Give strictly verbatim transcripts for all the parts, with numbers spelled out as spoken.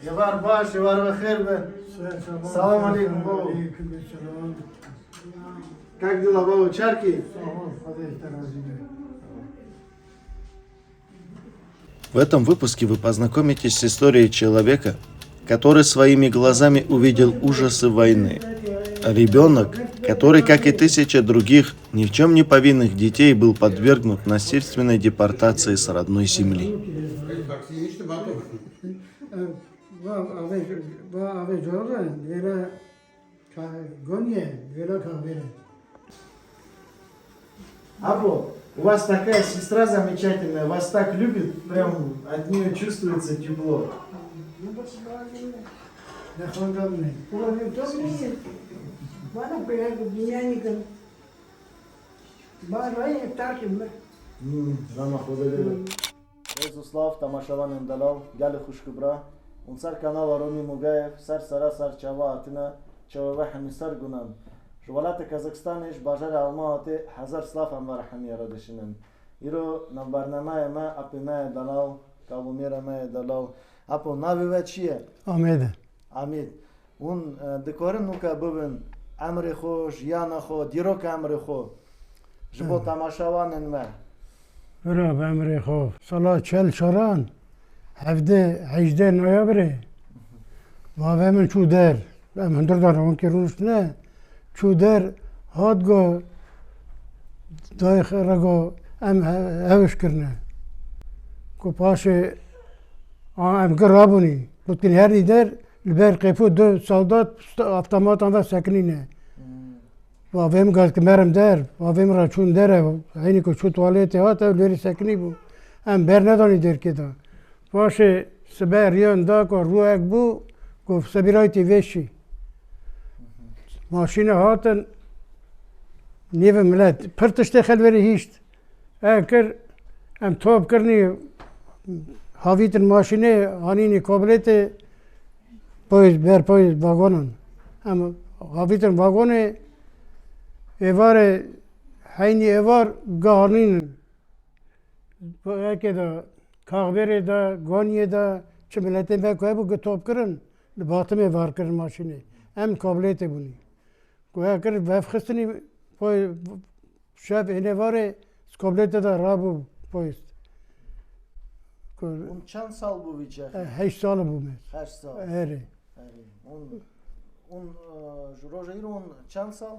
Êvar baş, êvar bi xêr be. Selam aleykum, babo. Aleyküm selam. Kak Dila, babo, çerkî? Sağ ol, Xwedê te razî be. В этом выпуске вы познакомитесь с историей человека, который своими глазами увидел ужасы войны. Ребёнок, который, как и тысяча других, ни в чём не повинных детей, был подвергнут насильственной депортации с родной земли. Ва авê, va avê cora, vêla ka gonye, vêla ka vêre. Або, у вас такая сестра замечательная, вас так любит, прям от неё чувствуется тепло. Ne xandan ne? Bana böyle bir dünya yıkın. Bana rayı terk etme. Hmm, rama Xwedê lê be. Rêz û silav temaşevanên delal, gelê xwişk û bira. Hûn ser kanala Romî Mugayev, ser sera ser çava hatine, çawa we hemî ser gunan. Ji welatê Kazakistanê, ji bajarê Alma hatê, hezar silav em ve re hemî re dişînin. Îro nav bernameya me, apê me ye delal, kalûmêra me ye delal. Apo, navê we çi ye? Amêd e. Amêd. Hûn, e, dikarin weke bibin emrê xwe, jiyana xwe, dîroka emrê xwe ji bo Evet. temaşevanên me? Bira, bi emrê xwe. Sala çel çaran, hevdeh, hejdeh noyabrê, bavê min çû der. Em hundir dan ronkê rûniştine. Çû der, hat go, dayê xwe re go, em he-, hewiş kirine. Ku paşê, a, em gir rabûnî. Gotin hernî der, li ber qêpû du saldat avtomatan ve sekinîne. Bavê min got ki merim der, bavê min re çûn dere, heynî ku çû tuwaletê hat, ew lêrî sekinî bû. Em ber nedanî derkê de. Paşê sibe riyan da ku rûyek bû, ku sebîraytî vêşî. Maşîne hatin, nêve milet. Pir tiştê xelverî hîşt. E kir, em top kirnî, havîtin maşînê, hanînî koblêtê, poyz, ber poyz vagonan. Em havîtin vagonê, êvarê, heynî êvar, gihanînin. Eke de, Kaxberê de, Gonyê de, çi miletên me ku hebû, gi top kirin, li Batimê var kirin maşînê. Em koblêtê bûnî. Ku he kir, vevxistinî, poy, şev ênê varê, koblêtê de rabû poyst. Ku Hûn çend sal bû vî çaxî? E, heşt sal bû me. Heşt sal. Erê. Erê. Hûn, hûn, e, ji roja îro hûn çend sal?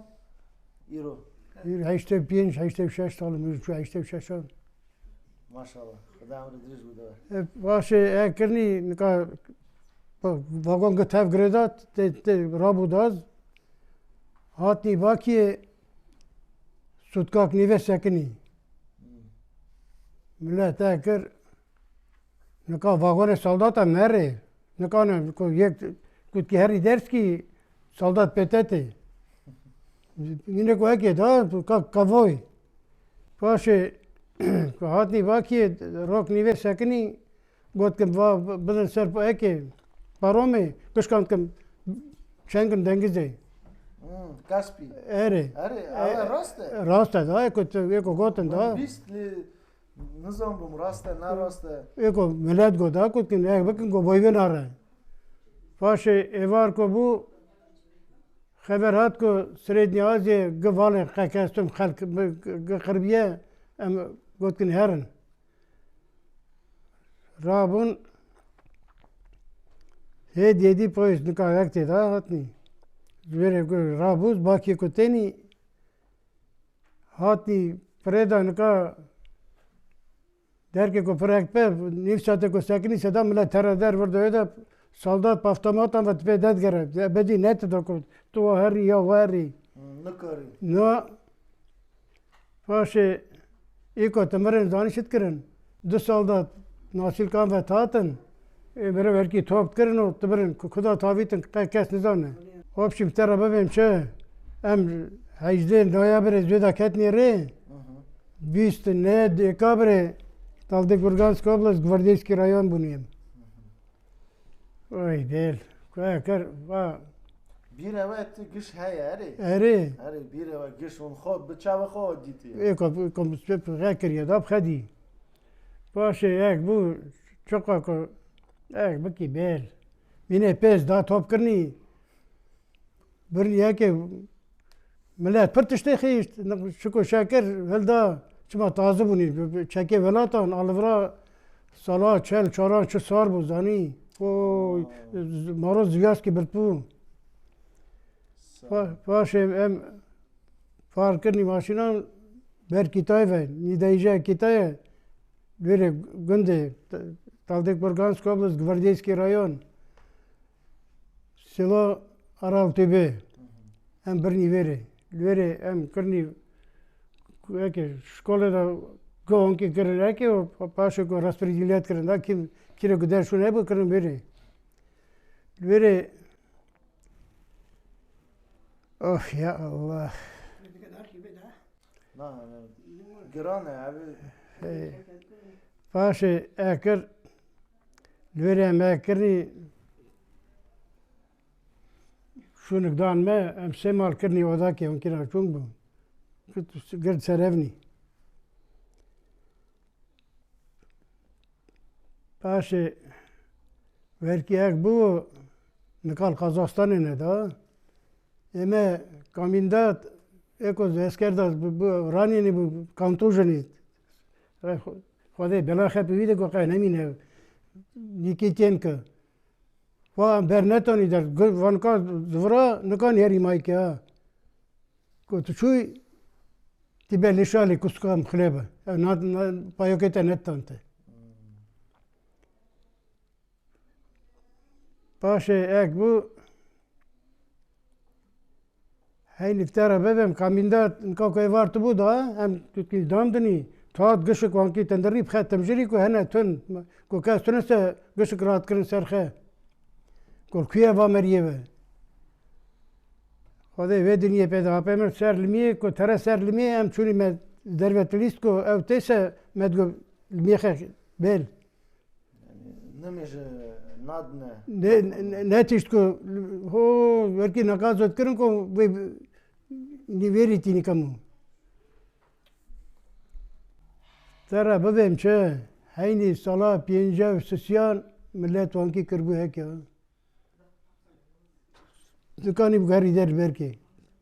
Îro. Îro heştê pênc, heştê şeş sal, min çû heştê şeşan. Maşallah. Xuda emrê dirêj bide we. E, paşê, e, kirinî, nika, va-, vagon gi tev girêdat, tê, tê, rabû daz. Hatnî Bakiyê, sutkak nîve sekinî. Hmm. Milet e kir, nika vagonê saldata nerê. Nika ne, ku yek, kutkî herî derskî, saldat P T T. Yine ku ekê da, ka, kavoy. Paşê, ku hatnî Bakiyê, rok nîve sekinî, got kim va, bidin ser eke, paromê, kişkan kim, çengin dengizê. Hmm, Kaspî. Erê. Erê, E, ev rast e. Rast e, da, eko, eko gotin da. Bîst li Nizanbûm rast e, ne rast e. Ê ku milet got, ha, ku dikin, ê bikin ku boy vê nare. Paşê êvar ku bû, xeber hat ku Sirêdnî Azê gi valê qekestin xelk bi, gi qirbiye, em got kin herin. Rabûn, hêdî hêdî poyîz nika yek tê da hatnî. Ji wêrê ku rabûz, bakî ku tênî, Hatî firê de nika derkê ku firek be, nîv saetê ku sekinî seda milet here der vir de wê de saldat bi avtomatan ve tu pê derdigere. Ebedî ne tu da ku tu wa herî ya wa herî. Hmm, nikarî. Na, paşê î ku tu mirin zanî çi dikirin? Du saldat nasîlkan ve hatin. Ê, meriv herkî top kirin û tu birin ku kuda tavîtin qe kes nizane. Hop şîm te re bibêm çi? Em hejdê noyabrê zêda ketnî rê. Bîst ne dekabrê Taldê Gurgansk Oblast Gvardeyskî rayon bûnî em. Oy bêl. Ku kir va. Bîr ewe tu giş heye erê. Erê. Erê bîr ewe giş hûn xwe bi çawa xwe dîtiye. Ê ku, ku rê kiriye da bi xedî. Paşê yek bû, çiqa ku, yek bikî bêl. Bînê pêz da top kirinî. Birnî yekê millet pir tiştê xîşt. Çiko şekir hilda çima taze bûnî. Çekê welatan alivra sala çel çaran çi sar bû zanî. O maro ziyaskî birt bû. Pa- Paşê em par kirinî maşînan ber Kîtayê ve. Nîdeyîje Kîtaye. Lêrê gundê Taldek Burgansk Oblast, Gvardeyskî Rayon. Selo Aral Têbê. Em birnî vêrê. Li vêrê em kirinî eke şkole de gonkê kirin eke û paşê ku resprîdîliyet kirin. Da kim kîre ku der şûn hebû kirin vêrê. Li vêrê of ya Allah. Na, giran e, ev Hey. Paşê ekir, li vêrê em ekirî şûnik dan me, em sê mal kirinî odakê hûn kira çûn bû. Girt serevnî. Paşê verkî ek bû, nikal Kazaxstanê ne da. Eme kamînda eko esker da bu ranînî bu kantojenî. Xwedê bela xep wî de ku qe nemîne. Nîkî tên ke. Wa bernetanî der. Vanka zivira nikan herî mayke ha. Ku tu çûy, ti be lişalî kuskam xilê be. Ev na, na, payokê te netan te. Paşê ek bû, heynî te re bibem, kamînda nika ku êvar tu bû da, em tu kî dandinî, tat gişik wankî tendirî bixetim jirî ku hene tun, ku kes tune se gişik rat kirin ser xe. Ku kuye va meriyê ve. Xwedê vê dinyê pê de apê min ser limiyê, ku tere ser limiyê em çûnî me derve tilîst ku ew tê se me digo limiyê xe bêl. Yanî, nimêje nadine. Ne, ne, ne tişt ku, ho, wekî neka zot kirin ku vê nîverî tînî kemo. Te re bibêm çi, heynî sala pêncî û sisiyan millet wankî kirbû heke. Dikanî bigerî der berkê.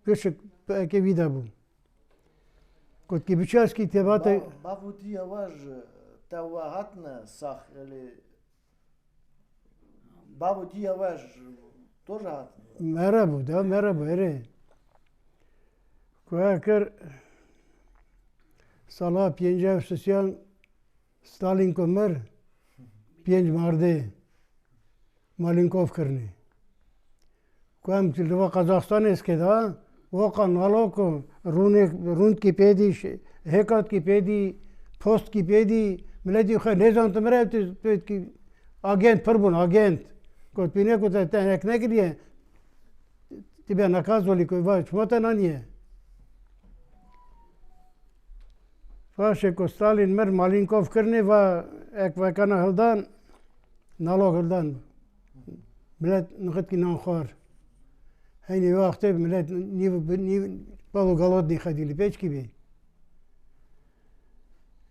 Gişik eke wî de bû. Kotkî biçaskî tebate. Ba-, bavû diya we ji te we hatine sax, elê bavû diya we ji to re hatine. Mere bû, da mere bû, erê. Ku ekir sala pêncî û sisiyan Stalin ku mir, pênc mardê Malinkov kirinê. Ku em li va Qazaxstanê eskê da, woqa nalo ku rûnê, rûndkî pê dî, hêkatkî pê dî, postkî pê dî, miletî xwe nêzantin mir ev tişt pêtkî agent pir bûn, agent. Ku pîne ku te, te nek nekiriye, Ti be neka zolî ku va çima te naniye. Paşê ku Stalin mir Malinkov kirinê va ek vekana hildan, nalok hildan. Milet nixitkî nan xwar. Heynî wê wextê milet nîv, nîv balo galot nîxedî li pêçkî bê.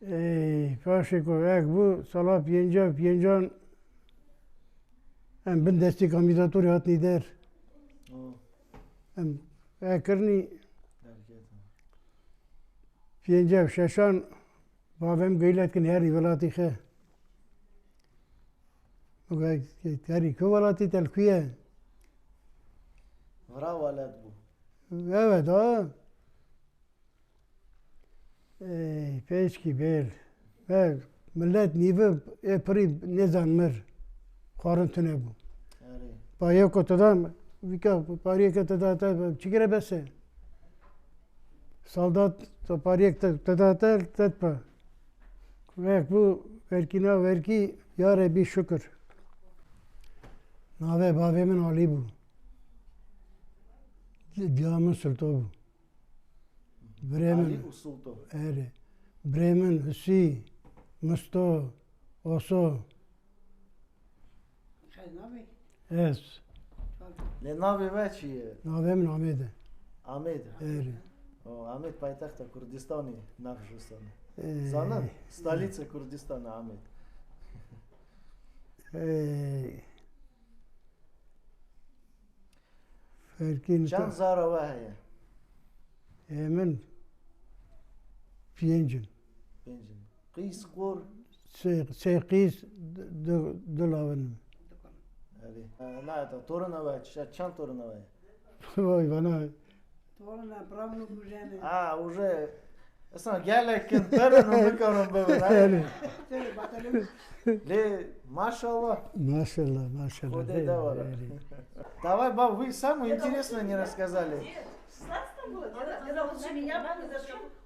Ey, paşê ku ek bû, sala pêncî û pêncan em bin destê kamîdatorê hatinî der. Û Em ek kirinî derketin. Pêncî û şeşan bavê min geylet kin herî welatî xe. Min got, herî ku welatî te li ku ye? Vira welat bû. Evet, ha. Ey, pêçkî bêl. Ve millet nîvi ê pirî nêzan mir. Xwarin tune bû. Erê. Payê ku te da, vîka pariyê ke te da te, çi gire bes e? Saldat, te pariyek te, te da te, te pa. Wek bû, verkî na verkî, ya Rebî şukir. Navê bavê min Alî bû. Diya min Sulto bû. Birê min. Alî û Sulto. Erê. Birê min Husî, Misto, Oso. Xêr navê? Ez. Lê navê we çi ye? Navê min Amêd e. Amêd. Erê. O, Amêd paytexta Kurdistanê, nav Kurdistanê. Ey. Zanin? Stalîtse Kurdistan e Amêd. Ey. Erkîn Çend zara we heye? Ê min pênc in. Pênc in. Qîz, kur? Sê, sê qîz, du, du, du lawin in. Erê. E, na, ta torina we, çi-, çend torina we ye? Vay bana. Torina, pravnûk û jenê. Ha, û jê, esa gelek kin perin û nikarin bibin, ha? Erê. Lê maşallah. Maşallah, maşallah. Xwedê de were. Erê. Давай, баб, вы самое интересное не рассказали. Шестнадцатом было, когда, когда он лучше меня,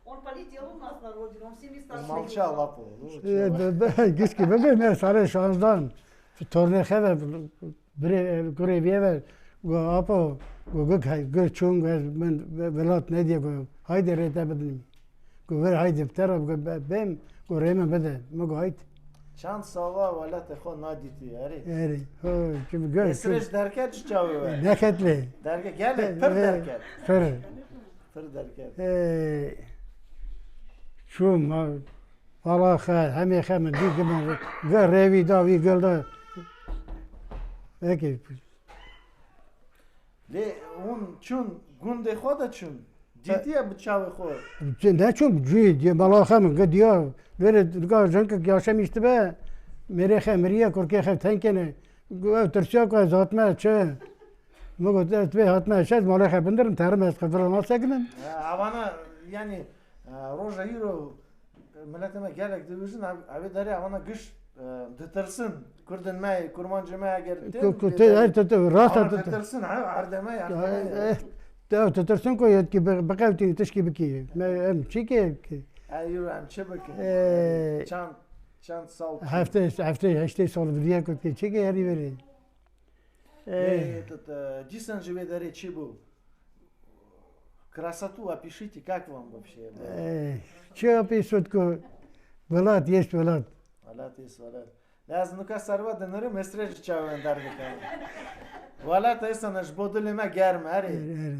он полетел у нас на родину, он в семьдесят старший. Молчал, лапу. Ee, be, be, gişkî bebe, me sare şanzdan. Tornê xeve, birê, kurê vê ve, go apo, go, go, go çûn, go ez, min ve-, velat nediye, go haydi rê te bidin. Go ver haydi, te re, go be-, bêm, go rê min bide. Min go haydi. Çend sala welatê xwe nadîtî, erê? Erê, ho, kim gör, Esrê kim ji derket ji çavê we? Neket lê. Derket, gelek, pir derket. Pir. Pir derket. Ee, çûm, ha, vala xe, hemê xe min dî, gi min, gi rêvî da, wî gil da. Peki. Lê hûn çûn gundê xwe de çûn? Dîtiye bi çavê xwe? Çi neçûm cûyî diye, bala xe min, gi diya, verê, ga jinkek yaşemîş dibe, mêrê xe miriye, kurkê xe tenkene. Ew tirsiya ku ez hatime, çi? Min got, ez vê hatime, ez malê xe bindirim, terim ez xevira nasekinim. E, avana, yani, e, roja îro, e, miletê me gelek dibêjin, ev-, evê derê avana giş, e, ditirsin. Kurdin me, kurmancê me eger tên Ku, ku, lê te, derê, her te, te, rast avana te, te. Ditirsin, ha, erdeme, erdeme. E, e, te, te tirsin ku yetkî bi-, biqewtî, tişkî bikî. Me, em, çi kê, kê? E, îro em çi bikin? E, Çand, çand sal çû. Heftê, heftê, heştê sal biriye ku kê, çi kê herî verê? Ê, Ê, t-, t-, dîsan ji wê derê çi bû? Красоту опишите, как вам вообще было? Ê, çi apî sot ku welat, yeşt welat. Welat, yeşt welat. Lê ez nika serva dinirim, esrê ji çawan derdikim. Welat, êsana ji bo dilê me germ, erê. Erê, erê.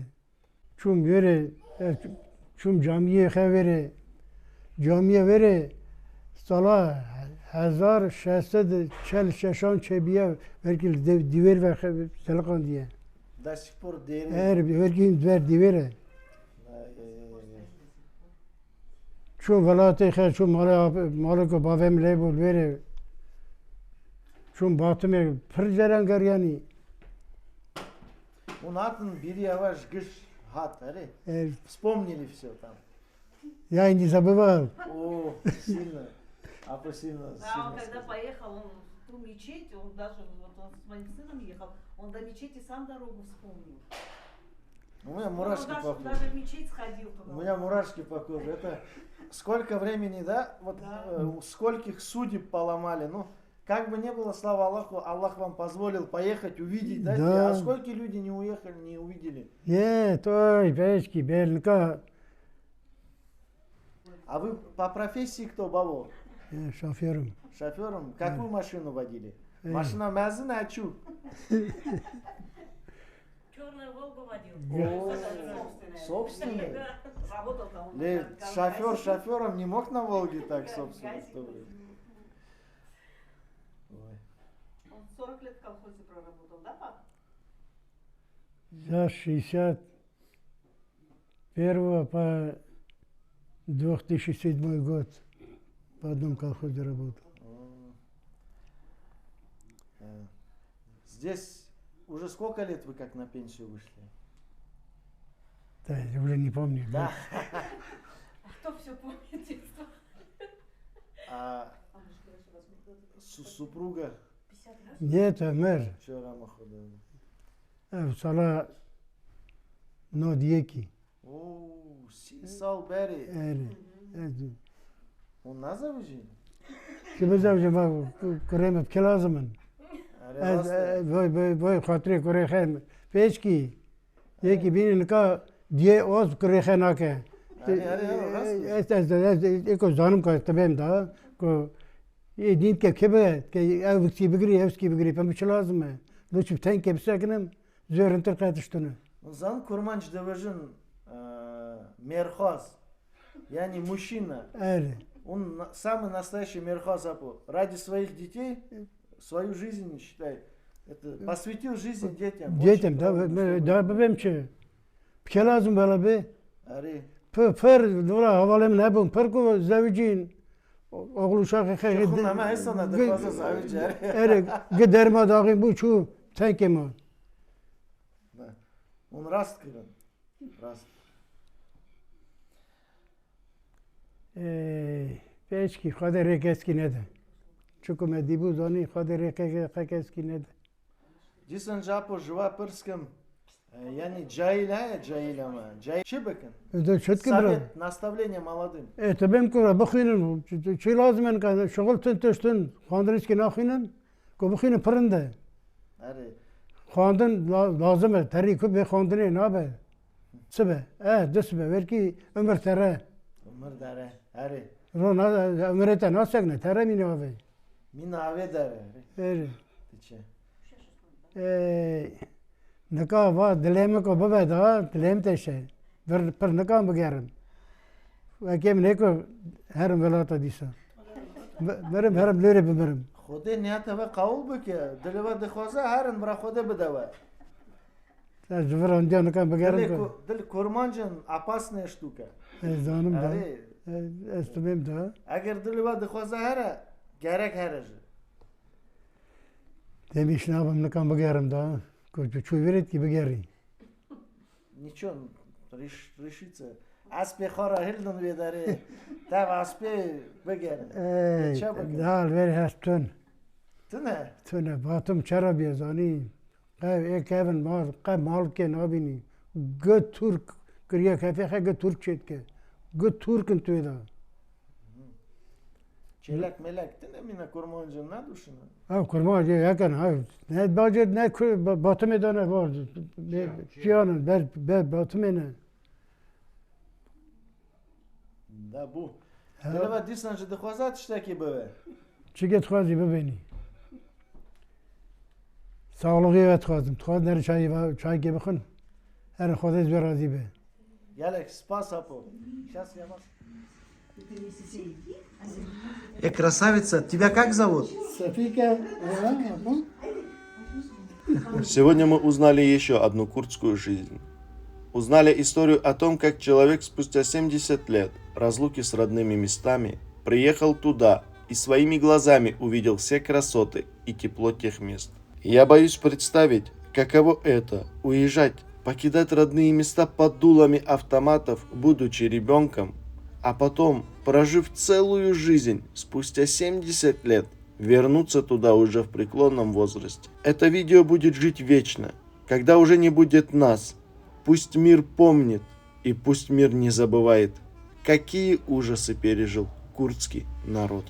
Çûm wêrê, ez çûm camiyê xe wêrê. Camiye wêrê sala hezar şeş sed çel şeşan çêbiye, belkî li dev-, dîwêr ve xe-, seliqandiye. Destpor dêrê. Her, belkî ver dîwêr e. Ay, ay, ay, ay. Çûm welatê xe, çûm malê ap-, malê ku bavê min lê bû li wêrê. Çûm Batumê pir ceren geriyanî. Hûn hatin bîrî ew ji giş hat, erê? E, Вспомнили всё там. Я и не забывал. О, сильно. Апа сильно, Да, сильно он когда сказал. Поехал, он в ту мечеть, он даже вот он с моим сыном ехал, он до мечети сам дорогу вспомнил. У меня Он мурашки даже, по коже. Даже в мечеть сходил туда. У меня мурашки по коже. Это сколько времени, да? Вот, Да. Э, у скольких судеб поломали. Ну, как бы не было, слава Аллаху, Аллах вам позволил поехать, увидеть, да? Да. А сколько люди не уехали, не увидели? Нет, ой, печки, белка. А вы по профессии кто, баво? Я шофёром. Шофёром? Да. Какую машину водили? Э. Машина мазина, а чё? Чёрную Волгу водил. О, собственная. Собственная? Да. Работал там у Ле, нас шофёр шофёром не мог на Волге так, собственно, чтобы. Ой. Он сорок лет в колхозе проработал, да, пап? За шестьдесят первого по две тысячи седьмой год в одном колхозе работал. М. Э, здесь уже сколько лет вы как на пенсию вышли? Да, я уже не помню. Да. А кто всё помнит, детство? А А может, хорошо, возможно, су-, супруга? Пятьдесят раз? Нет, Ömer. Чё, рама хода? Ev sala nod yekî. Oo, sî sal berê. Erê. Hı hı. Ez Hûn nazewicîn? Ki bizewicîn, va, kurê min, bi kî lazim in? Erê, ez, rast e, e, vay, vay, vay, xatirê kurê xe, pêçkî. Yekî bînî nika diyê oz kurê xe nake. Erê, erê, erê, rast e. Ez, ez, ez, ez, eko zanim ka tibêm da, ku ê dîn ke kê be, ke ev kî bigirî, ev kî bigirî, pem çi lazim e? Luçî bi tenke bisekinim, zêr hintir qetiştine. Zan kurmanc dibêjin, e, mêrxwaz. Yani мужчина. Erê. Он на-, самый настоящий mêrxwaz apo. Ради своих детей, свою жизнь, считай, Это посвятил жизнь детям. Детям, да, да, bibêm çi? Pike lazim bela bê. Erê. Pir, pir, dora hevalê min hebûn, pir ku zewicîn, oxlu şaxê xeyr. Xum hema hesana dixwaze zewicî, erê. Erê, gi derma daxîn bû çû, tenkê ma. Hûn rast kirin. Rast. Ê, pêşkî Xwedê rêkeskî nede. Çiku me dîbû zanî Xwedê rêkeskî nede. Dîsan capo ji we pirs kim. E, yanî cahil he, cahil ama. Cahil çi bikin? Ez de çi dikim bira? Совет, наставление молодым. Ê, tu bêm ku bixwînin, çi, çi lazim e nika? Şixul tun tişt tun, xwendinê çikî naxwînin, ku bixwînin pirin de. Erê. Xwendin la-, lazim e, terî ku bê xwendinê nabe. Sibe, eh, du sibe, belkî umir tere. Umir dere, erê. Ro na, umirê te nasekne, tere mîne avê. Mîna avê dere, erê. Erê. Diçe. Ê, nika va dilê min ku bibe da, dilê min teşe. Bir, pir nikan bigerim. Wekê min hê ku herim welata dîsa. Bi-, birim, herim lêrê bimirim. Xwedê niyeta ve qawul bike. Dilê ve dixwaze herin bira Xwedê bide we. Ez ji vir randiya nikan bigerim Dilê ku. ku, dil kurmancin apas neştûke. Ez zanim da. Erê. Ez, ez tu bêm da. Eger dilê we dixwaze here, gerek here jî. Demîş nabim nikan bigerim da. Ku tu çû virêt ki bigerî. Niçin? Riş, rişîtse. Espê xwe re hildin vê derê. Tev espê bigerin. Ey, Çe bikin? Dal ver hest tun. Tune? Tune, batum çera bê zanî. Qev ê kevin mal, qev mal ke nabînî. Gu Türk, kiriye kefê xe gu Türk çêtke. Gu Türk in tuê da. Çêlek melek tune mîna kurmancin neduşine. Ha, kurmancê yekin ha. Ne bacê ne ku-, ba-, batumê de ne var. Be-, Çiyan. Çiyan in, ber, ber batumê ne. Da bû. Ha. Dilê ve dîsan jî dixwaze tiştekî bibe. Çi ke dixwazî bibênî. Sağlığı ve dixwazim. Dixwazim her çayê ve, çayê ke bixwin. Her Xwedê ji we razî be. Gelek spas apo. Şas yavaş. Э, красавица, тебя как зовут? Sefîke, Сегодня мы узнали еще одну курдскую жизнь. Узнали историю о том, как человек спустя семьдесят лет разлуки с родными местами приехал туда и своими глазами увидел все красоты и тепло тех мест. Я боюсь представить, каково это — уезжать, покидать родные места под дулами автоматов, будучи ребенком, а потом, прожив целую жизнь, спустя семьдесят лет, вернуться туда уже в преклонном возрасте. Это видео будет жить вечно, когда уже не будет нас. Пусть мир помнит и пусть мир не забывает, какие ужасы пережил курдский народ.